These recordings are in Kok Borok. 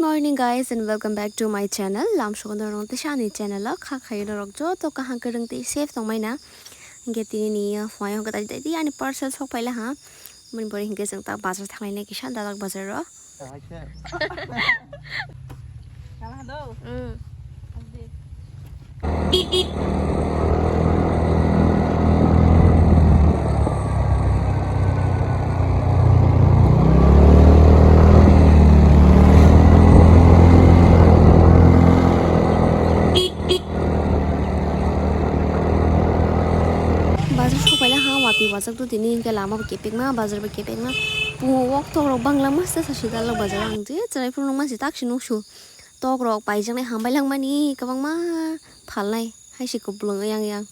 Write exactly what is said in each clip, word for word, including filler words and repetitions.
Morning guys and welcome back to my channel. Lamsukno rong tisa ani channel o kha khayo norok joto kaham kwrwng tei safe tongmai na. Hingke tini ni phai hwnkhe tei tei ani parcel sok paila ha. Moni bori hingke chwng ta bazar thanglai nai kisa dalak bazar o. Hello. Bazar sok paila ha, watwi bazar do tini hingke lama bo kepekma, bazar bo kepekma. Pungo wok tok rok bangla masa sa sida lo bazar ang je chwrai phuru nung masi tak si nung su. Tok rok paijaknai hambai langmani kwbangma phalnai hai se kwplwng yang yang.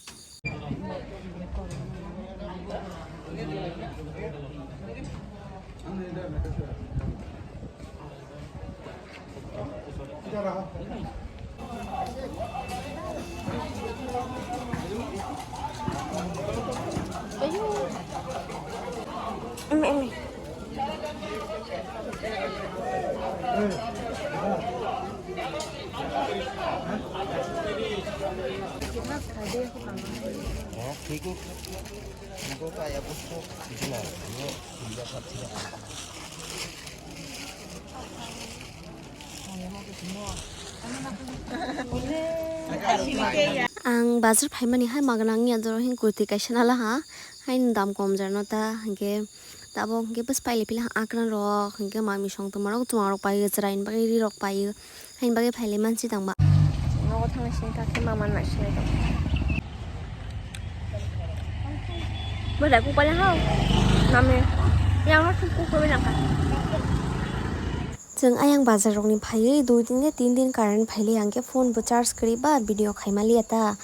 Ang bazar phaimani hai magana wngya, doro hin kurti kaisa nala ha, haino dam kom jarno ta hinkhe tabok hinkhe bwsai pailai pila ha, akran rok hinkhe mami song tongma rok chwng rok paio, chwraini bagwi ri rok paio. Haini bagwi phailai mansi tangba. Nogo thangna sini ta khe mama nai sini tong. Bo dai kuk paina hao. Nami. Yang no thum kuk paina ka. Chwng ayang bazar rokni phaiwi dui din de tin din current phailai, hwnkhe phone bo charge kwrwi ba video khaimaliya ta.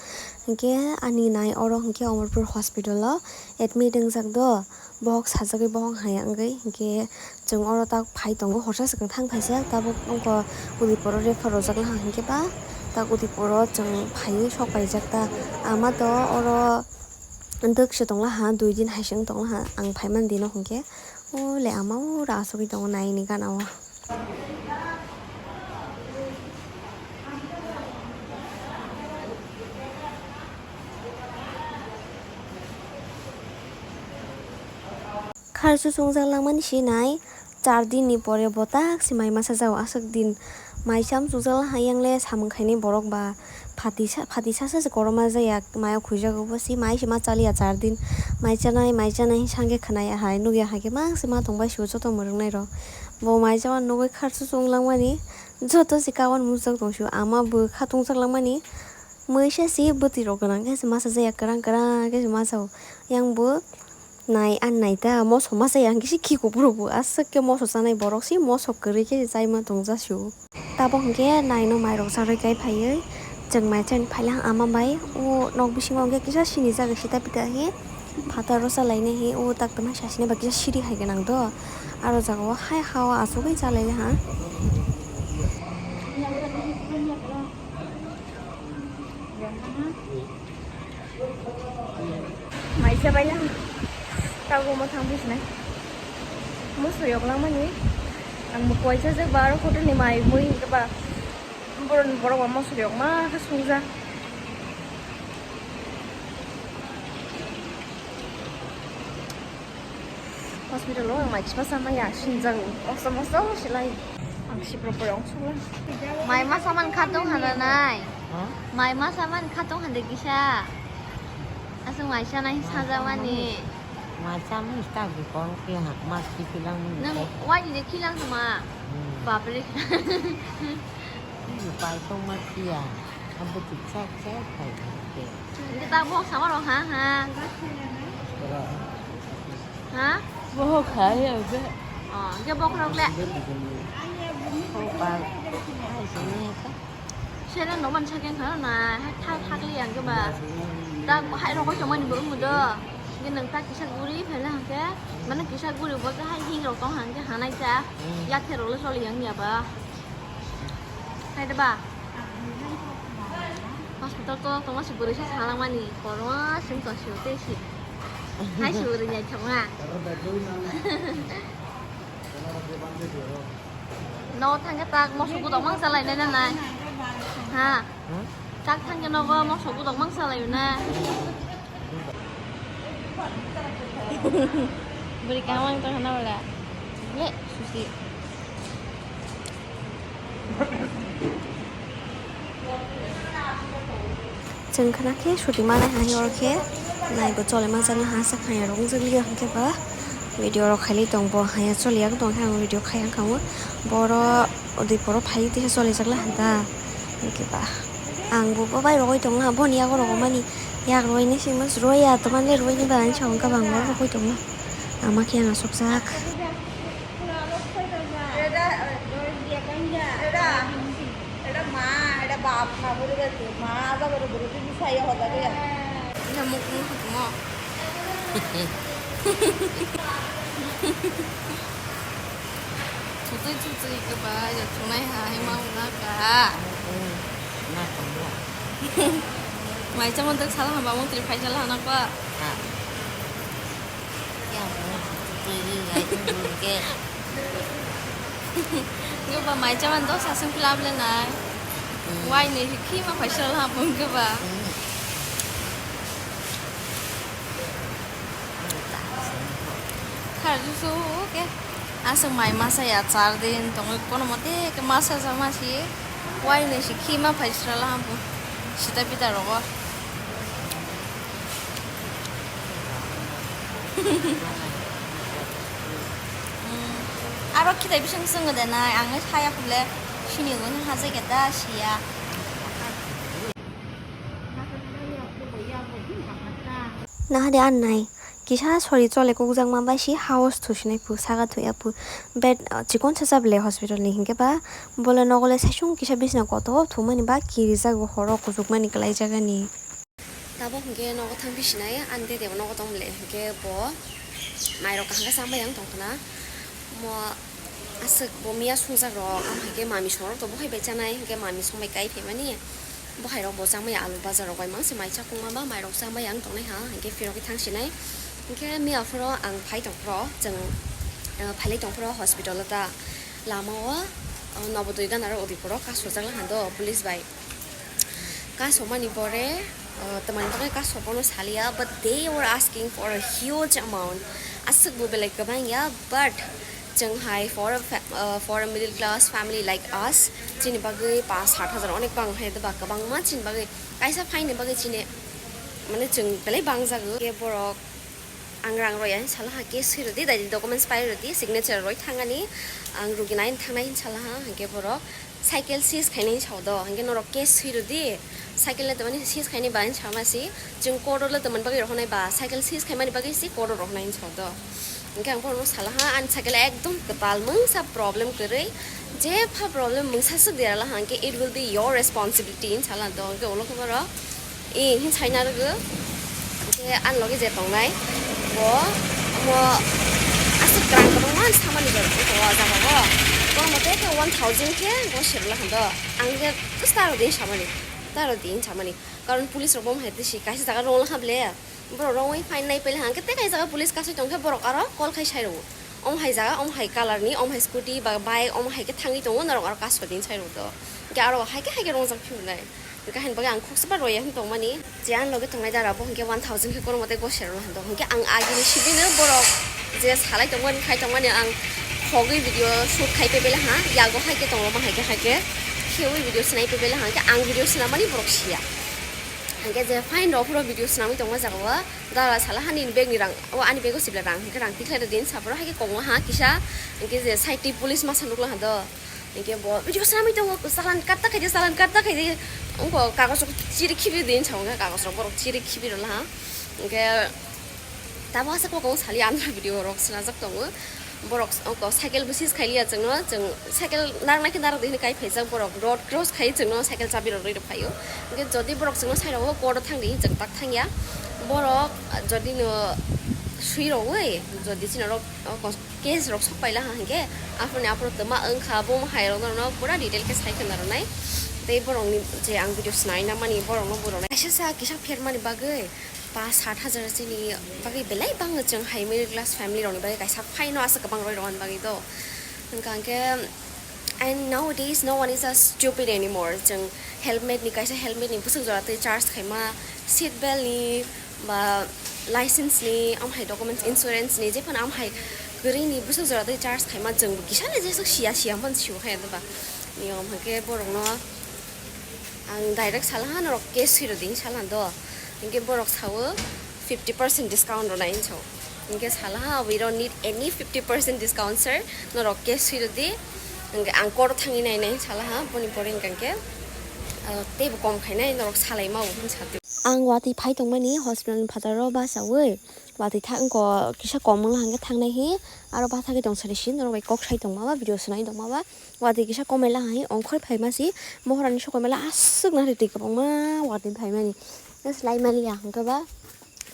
Hwnkhe ani nai oro hwnkhe Amarpur hospital o admit wngjak do. Bohok sajagwi bohong hai wngwi hinkhe chwng oro tak phai tongo, horsa swkang thang phaisa tabuk wngkha Udipuro refer rwjakna hinkhe ba tak Udipuro chwng phaiwi sok paijak ta. Ama to oro dwk se tongla ha, dui din hai se wng tongla ha ang phaimani dino hinkhe. O le ama ura asugwi tongo naini gana o. Kharsu chungjak langmani sinai, char din ni pore bo tak se mai masa jao, aswk din mai cham chungjak lang hayang le samung khainai borok ba. Phatisa, phatisa sa se koroma jaya, mayo khuijago bo si, mai se ma chaliya char din. Mai chanai, mai chanai, sangke khwnaya hai, nukya hai khe mang se ma tongbai sio joto mwrwknai rok. Bo mai chama nugwi kharsu chung langmani, joto se kawan mujak tong sio, ama bo kha tong jak langmani. Mui se si bwtwi rok gwnang khe se masa jaya, kwrang kwrang khe se masa o. Yang bo Nai, ani nai ta, moso masa ya, hingke se khiko borok bo, aswk ke moso chanai borok se, moso kwrwi khe se chaima tong ja sio. Tabok hingke nai no mai rok charwi kai phaiwi, chwng mai chani phaila ama bai, o nok bisingo hingke kisa sini jaga sita pita he, phataro chalainai he, o tak tongma sasini ba kisa siri hai gwnang do, aro jaga o hai ha o achugwi chalainai ha. Maisa bai lang. Tabuk mo thang businai. Mo soyok lang mani. Ang mo koisa je baro photo ni mai mui hingke ba. Borok ni borok ba mo soyok ma khe sungja. Hospital o ang mai chipasa maya sinjak, moso moso silai. Ang sipro porong sula. Mai masa man khatong handa nai. Ha? Mai masa man khatong handa kisa. Asung mai sana hin saja mani. Mai sama ista bi kon ke ha, mas ki kilang mani. Nang wai ni kilang sama. Hmm. Bapre. Ni pai tong mas ki ya. Abu tik sak sak khai ke. Kita bohok sama ro ha ha. Ha? Bohok hai ya be. Oh, dia bohok rok le. Bohok. Hai sini ka. Sini no man saking khana na, hai thai thak li yang ke ba. Ta hai rok ko chomani bo mu do. Ni nang ta kisa guri phela hangke. Mana kisa guri bo ta hai hing rok tong hangke hanai ta. Hmm. Ya the rok le soli yang ya ba. Hai de ba. Hospital to tongma si bwrwi sa salangmani, korma sing tong sio tei si. Hai si bwrwi nyai thangma. Aro bag doi nang. Kana rok bande doro. Nogo thangkhe tak mosok budok mang chalainai na nai? Ha? Hmm? Tak thangkhe nogo mosok budok mang chalaio na? Bwrwi kaham ang tongkha na wala? Le, susi. Chwng khna khe shooting manai hai oro khe naibo chole manjakna ha sak hai rok wngjakli hwnkhe ba video rok khailai tong bo haya choliya tong khe ang video khai ang kha o boro odi poro phai tei cholijakla hanta hwnkhe ba ang bo bai rogoi tong na boni yago rogomani yak roi ni simi roi ya to manle roi ni ba ang chawng kabang rogoi tong na ama khe ang asokjak. এটা, এটা, এটা মা, এটা বাপ না, বুঝে গেছি। মা আলাদা করে বলে, তুমি ছাইয়া হতা কইয়া। Ina muk muk mo. Tutu tutu ika ba ya tunai ha hai ma una ka. Mai cha mon tak sala ha ba mon tri phai sala ha na kwa. Ngi ba mai cha man dos asung phi lab le nai. Wai ni khi ma phai sala ha bung ke ba. Khar ju su ke. Asung mai masa ya char din tong kono mote ke masa sa ma si. Wai ni si khi ma phai sala ha bung. Sita pita rogo. Aro khitai bising swngo de nai, ang nai saya pule sini gun ha jai keta siya. Nahade annai, kisa sori chole kukjakma bai si house thusinai pu, saka thuya pu, bed, ah, chikon sacha bele hospital ni hinkhe ba, bole nogole saisung kisa bisna kotor thumani ba kirijago horo kuchukmani kwlaijagani. Tabok hinkhe nogo thang bisinai, ani dede bo nogo tong le, hinkhe bo mairok kaham khe chambai ang tongkhna. Mo aswk bo miya sungjak rok, amo hinkhe mami songrok to bohai bai chanai, hinkhe mami songbai kai phaimani. Bohai rok bo chambai alu bajar rok bai mangse mai chakung ma ba mairok chambai ang tongnai ha, hinkhe phirogwi thang sinai. Hinkhe miya phoro ang phai tongphro, chwng, eh, phailai tongphro hospital o ta lama o, eh, Nobodoi gana ro Udipuro kasojak la hando police bai. Kasomani pore, uh, tamani bagwi kasopono saliya, but they were asking for a huge amount. Aswk bo belai kwbang ya, but chwng hai for a fa-, uh, for a middle class family like us, chini bagwi paanch sat hajar onek bang hai, ba kwbangma chini bagwi kaisa phaini bagwi chini, mane, chwng belai bangjago. Ke borok Ang rang roi ya hin sala ha, case swi rwdi, dai documents pai rwdi, signature roi thangani, ang rugi nai thangnai hin sala ha, hinkhe borok cycle seize khainai hin sao do, hinkhe norok case swi rwdi, cycle le tamani seize khainai ba hin sama si, chwng court o le tamani bagwi rohornai ba, cycle seize khaimani bagwi si court o rohornai hin sao do. Hinkhe ang bohrokno sala ha, ani cycle ekdom kwtal mungsa problem kwrwi, jepha problem mungsa swk dera la ha, hinkhe it will be your responsibility hin sala do, hinkhe ulo khe borok. E, hin saina rwgo. Khe ani loge je tongnai, bo, omo aswk kwrang kwbangma samani borok wngkha o jaga o. Borok mothe khe one thousand khe bo serwla hando. Ang khe taro din samani, taro din samani. Karon police rok bo hai tisi kaisa jaga rwngla kha ble. Borok rwngwi fine nai pele hang khe tei kaisa jaga police kasui tong khe borok aro call khai sai rwo. Omo hai jaga, omo hai colour ni, omo hai scooty ba bike, omo hai khe thangwi tongo, norok aro kasui din sai rwo do. Khe aro hai khe hai khe rwngjak phiyok nai. Hwnkhe haini bagwi ang khuksa bar roya hwn tongmani. Je ani loge tongnai dara bo hwnkhe one thousand khe kono mote gosero hwn tong. Hwnkhe ang agini sibino borok je salai tongmani, khai tongmani ang khogwi video shoot khai pebele ha. Yago hai khe tongo, bo hai khe hai khe. Khiui video swnai pebele ha. Hwnkhe ang video swnamani borok siya. Hwnkhe je fine rok phuro video swnamwi tongma jaga o. Dara sala hani bag ni rang. O ani bag o sibla rang. Hwnkhe rang tikhlai rw din saporo hai khe kongma ha kisa. Hwnkhe je side ni police masa nukla ha do. Hinkhe bo video swnamwi tongo, challan katta khaidi, challan katta khaidi, wngkha kagoj rok chiri khibi din sa wngkha, kagoj rok borok chiri khibi rwla ha. Hinkhe tamo aswk kokong sali andra video rok swnajak tongo. Borok wngkha cycle bo seize khailiya chwngno, chwng cycle narwknai khe narwk di hwnwi kai phaijak borok, road cross khai chwngno cycle chabi rok rwi rw phaio. Hinkhe jodi borok chwngno sai rwo court o thang di, chwng tak thangya. Borok jodi no swi rwwi, jodi chini rok, o, case rok sok paila ha hinkhe aphuru ni aphuru twma wngkha, bo hai rok no pura detail khe sai khna rwnai. Tei borok ni je ang video swnai na mani borok no bo rwnai. Kaisa sa kisa pher mani bagwi paanch sat hajar chini bagwi belai bang chwng hai middle class family rok ni bagwi kaisa fine no aswk kwbang roi rw ani bagwi do. Hwnkha hinkhe And nowadays, no one is a stupid anymore. Chwng helmet ni, kaisa helmet ni bwswk jora twi charge khaima, seat belt ni, ba license ni, amhai documents, insurance ni, jephano amhai kwrwi ni bwswk jora twi charge khaima, chwng bo kisa le jeswk siya siya man siyo khe ba. Niyom hwnkhe borok no ang direct salaha norok cash hwrw di salaha do. Hwnkhe borok sawo fifty percent discount rwnai hinwi sao. Hwnkhe salaha, "We don't need any fifty percent discount, sir. Norok cash hwrw di." Hwnkhe ang koro thangwi nainai salaha, boni pore hwnkhe, ah, teibo kom khainai, norok salaima o hinwi sa twi. Ang watwi phai tongmani hospital ni phataro basawi. Watwi thang ko kisa kom wng hwnkhe thangnai hi. Aro bathagwi tong sari si norok bai kok sai tongma ba, video swnai tongma ba. Watwi kisa komai laha hi ongkhor phaima si, mohorani sokomai la aswk nari twi kwbangma watwi phaimani. Slai maliya hwnkhe ba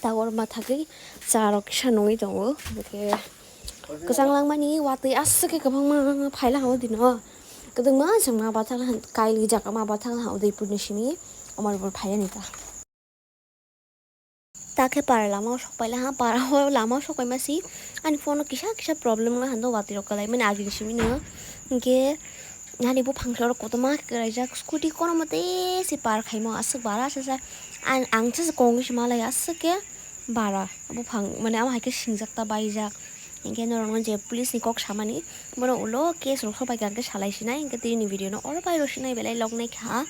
tawar mathagwi cha rok kisa nungwi tongo. Hwnkhe kwchang langmani watwi aswk khe kwbangma phai laha o dino. Kwdwngma chwngma bathang kaili jagama bathang ha Udaipurni simi Amarpur phaiyani ta. Ta khe para lama o sokpai laha, para o lama o sokpai ma si ani phone o kisa kisa problem wngha hwnkhe watwi rok kwlai mani agini simi no. Hwnkhe ani buphang khe oro kotorma khe kwlaijak, scooty kono mate se par khaima aswk bara se sa. Ang, ang se kongwi se malai aswk khe bara buphang mane amo hai khe singjak ta baijak. Hwnkhe norok no je police ni kok samani bono ulo case rok sobai kha hwnkhe salai sinai, hwnkhe tini video no oro bai rw sinai belai log nai kha.